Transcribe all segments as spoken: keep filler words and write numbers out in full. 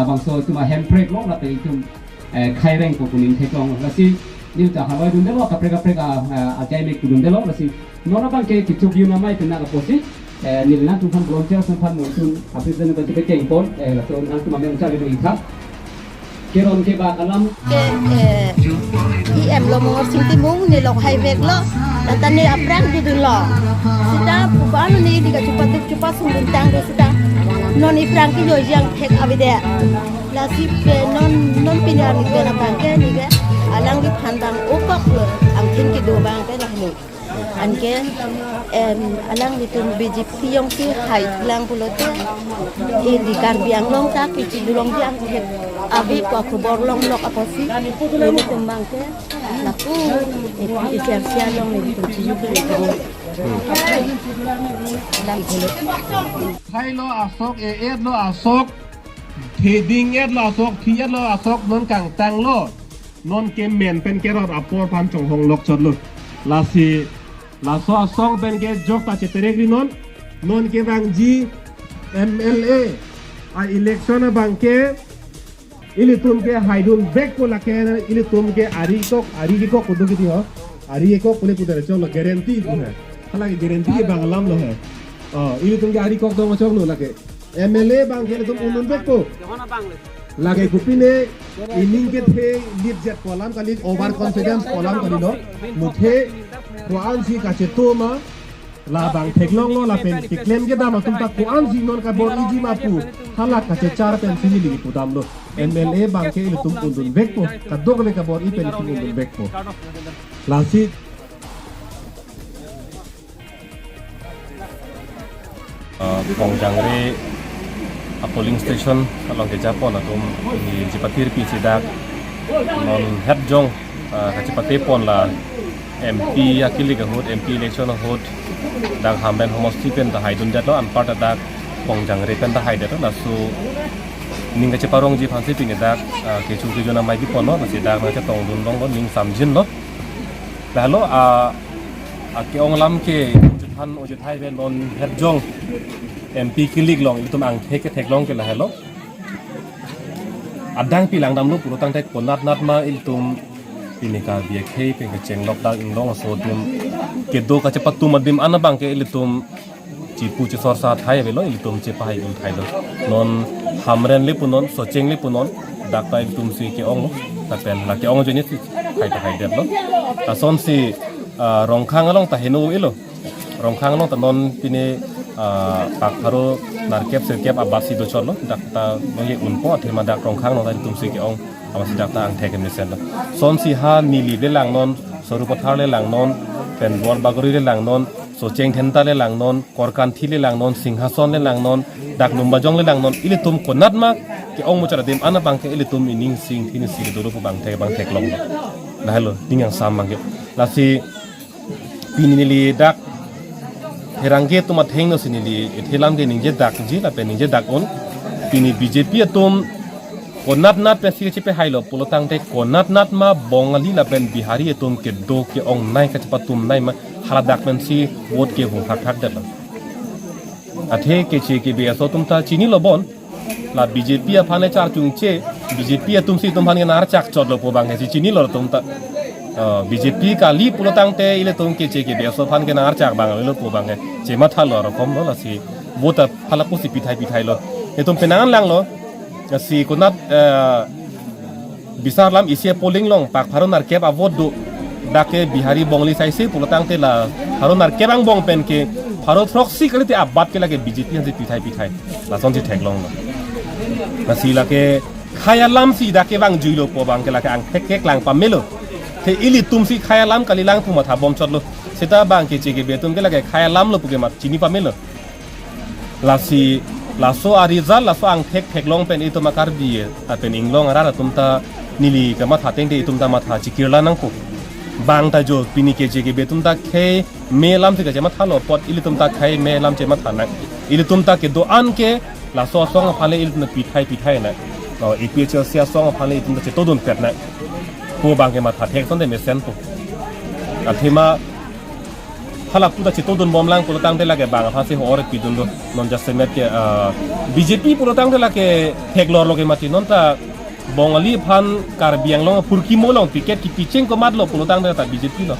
Labangso itum ahem prek long, lapen itum, eh, khaireng ko kuning theklong. Lasi, neli ta haloi dundelo, kaprek kaprek a, eh, ajai mek dundelo, lasi. Non abangke kechuk yun amei pen nang apotsi, eh, neli nangtum aphan volunteer atum aphan mo itum, aphi pen kachepekeng pon, eh, laso nangtum ameng chari do itha. Keron kebak alam. Ke, eh, E M lo Mongorsing Timung, ne lok hai vek lo. Lata ne aphrang dudun lo. Sita pupa ne di kachepaduk chepasung buntang do sita. Non iphrang ke yo jang thek avedet. Lasi ke non, non pini arni ke labang ke ne ke alangli aphan bang okok lo. Angthin kedo abang ke lahelo. Anke, em, alanglitum B J P jongsi hai lang pulote, eh, di Karbi Anglong ta kechedurong di angthek ave pu akhobor longlok apotsi, nelitum abangke lapu, eh, P H R C along nelitum chejui ke. Alam pulo. Hai lo asok, e-et lo asok, theding et lo asok, thi et lo asok, non kangtang lo. Non ke men pen kerot apor aphan chonghong lok chot lo. Lasi, laso asong pen ke jok ta cheterek ri non. Non kevangji M L A a-election abangke ilitum ke haidun vekpo, lake ilitum ke ari kok, ari kok kudu kiti ho. Ari kok pule kudu chok lo, guarantee pu he. Halake guarantee abang alam lo he. Oh, ilitum ke ari kok dong chok lo lake. M L A abangke ilitum undun vekpo. Lake kopine ining kethe lip jet pu alam kali, overconfidence pu alam kali lo. Muthe ko-ansi kacheto ma, labang theklong lo lapen keklem kedam atum ta ko-ansi non kabor-iji ma pu, hala kachechar pensi neli pudam lo. M L A abangke ilitum undun vekpo, kadokave kabor-i pen ilitum undun vekpo. Lasi Ah, Pongjangre a-polling station along kejapon atum, neli chepathirpi si dak non het jong, ah, kachepate pon la M P akilik ahut, M P election ahut, dak Hamren homosti pen ta haidun det lo, anparta dak Pongjangre pen ta hai det lo, laso ning kacheparongji aphansi pini dak, ah, kecho kejun amei bi pon lo, lasi dak nangchetongdun long lo, ning samjin lo. Lahelo, ah, ake-ong alam ke chethan ojethai pen non het jong M P kilik long, ilitum angthek ketheklong ke lahelo. Adang pilang damlo pulo tangte konat nat ma ilitum pini Karbi akhei pen kecheng lockdown inglong aso atum kedo kachepatum adim an abangke ilitum chipu chisor sa thai avelo, ilitum chepahai un thai lo. Non Hamren le punon, Socheng le punon, dak ta ilitum si ke-ong lo, lapen la ke-ong ajoine si thai ta hai det lo. Lasonsi, ah, Rongkhang along ta heno ilo. Rongkhang along ta non pini, ah, pak pharo nerkep sirkep abat si dochot lo, dak ta non ye unpo, athema dak Rongkhang along ta ilitum si ke-ong, amatsi dak ta angthek kemesen lo. Lasonsi ha Nilip le langnon, Sarupathar le langnon, pen Borbagori le langnon, Socheng Dhenta le langnon, Korkanthi le langnon, Singhason le langnon, dak Lumbajong le langnon, ilitum konat ma ke-ong muchot adim an abangke ilitum ining sing thin si dolo pu abang thek abang theklong. Lahelo, ning angsam abangke. Lasi pini neli dak pherangke atum athengno si neli ethe lam ke ningje dakji lapen ningje dak un. Pini B J P atum konat nat pensi chepahailo pulo tangte konat nat ma Bongali lapen Bihari atum kedo ke-ongnei kachepatumnei ma hala dak pensi vote kevung thakthak det lo. Athe keche kebe aso atum ta chinilo bon. La B J P aphan le charchungche, B J P atum si itum aphan ke nar chak chot lo pu abang ke si chinilo atum ta. Oh, B J P kali pulo tangte ilitum keche kebe aso aphan ke nar chak abang lo pu abang ke chematha lo rokom lo, lasi vote ta hala pusi pithai pithai lo. Itum penang langlo. Lasi konat, eh, bisar lam isi a-polling along pak pharo nerkep a-vote do. Dak ke Bihari Bongali saisi pulo tangte la pharo nerkep angbong pen ke pharo throksi kalite abat ke lake B J P aphansi pithai pithai. Lasonsi theklong lo. Lasi lake khei alam si dak ke vangjuilo pu abang ke lake angthek keklang pamelo. Te ilitum si khei alam kalilang pu matha bom chot lo. Seta abang keche kebe atum ke lake khei alam lo pu ke mat chini pamelo. Lasi, laso a-result, laso angthek theklong pen itum a-Karbi, lapen inglong arat atum ta neli kamatha tangte itum ta matha chikirla nangpo. Bang ta jo, pini keche kebe atum ta khei me alam si kachematha lo apot ilitum ta khei me alam chematha nang. Ilitum ta kedo-an ke laso asong aphan le ilitum ta pithai pithai nang. Oh, A P H L C asong aphan le itum ta chetodun pet nang. Pu abang ke matha thek asonte mesenpo. Athema Hala puta chetodun bomlang pulotangte lake bang aphansi ho-or pidunlo. Non jasemet ke, ah, B J P pulotangte lake theklorlo ke mati, non ta Bongali aphan Karbi Anglong aphurkimo along ticket kipicheng komatlo pulotangte ta B J P lo.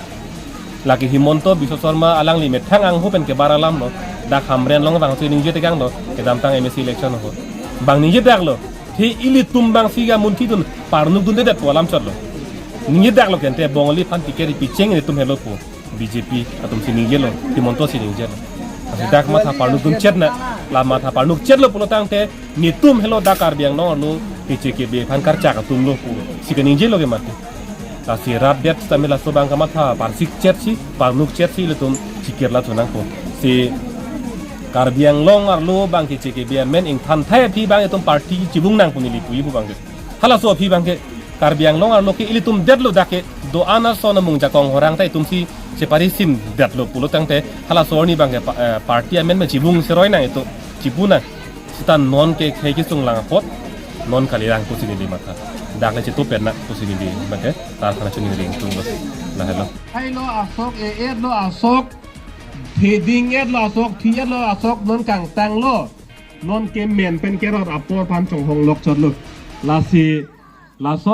Lake Himanta Biswa Sarma alangli methang angho pen kebar alamlo. Dak Hamren along bangsi ningje tekanglo, kedamtang M A C election ho. Bang ningjedaklo. The ilitum bangsi ga munthidun parnukdundedet pu alam chotlo. Ningjedaklo ke ante Bongali aphan ticket picheng ilitum helo pu B J P atumsi ningjelo, Himantasi ningjelo. Lasi dak matha parnukdun chetna, la matha parnuk chetlo pulotangte netum helo dak Karbi Anglong arlo keche kebe aphan karchak atumlo pusi keningjelo ke mati. Lasi rapdet sitame laso abang kamatha parsik chetsi, parnuk chetsi ilitum chikirla thunangpo. Si Karbi Anglong arlo abang keche kebe amen ingthan thai aphi abang itum party chibung nang pu neli puji pu abangke. Halaso aphi abangke Karbi Anglong arlo ke ilitum detlo dak ke do-an ason amung jakong horang ta itumsi cheparisimdetlo pulotangte halaso arni abangke pa-, eh, party amen me chibung seroi nang itum chipu nang. Sita non ke khei kesung lang apot non kalirang pusi neli matha. Dak le chetu pen nang pusi neli abangke tar khana chuni ring tung lo. Lahelo. Hailo asok, e-etlo asok, theding etlo asok, thi etlo asok, non kangtanglo. Non ke men pen kerot apor aphan chonghong lok chotlo. Lasi, laso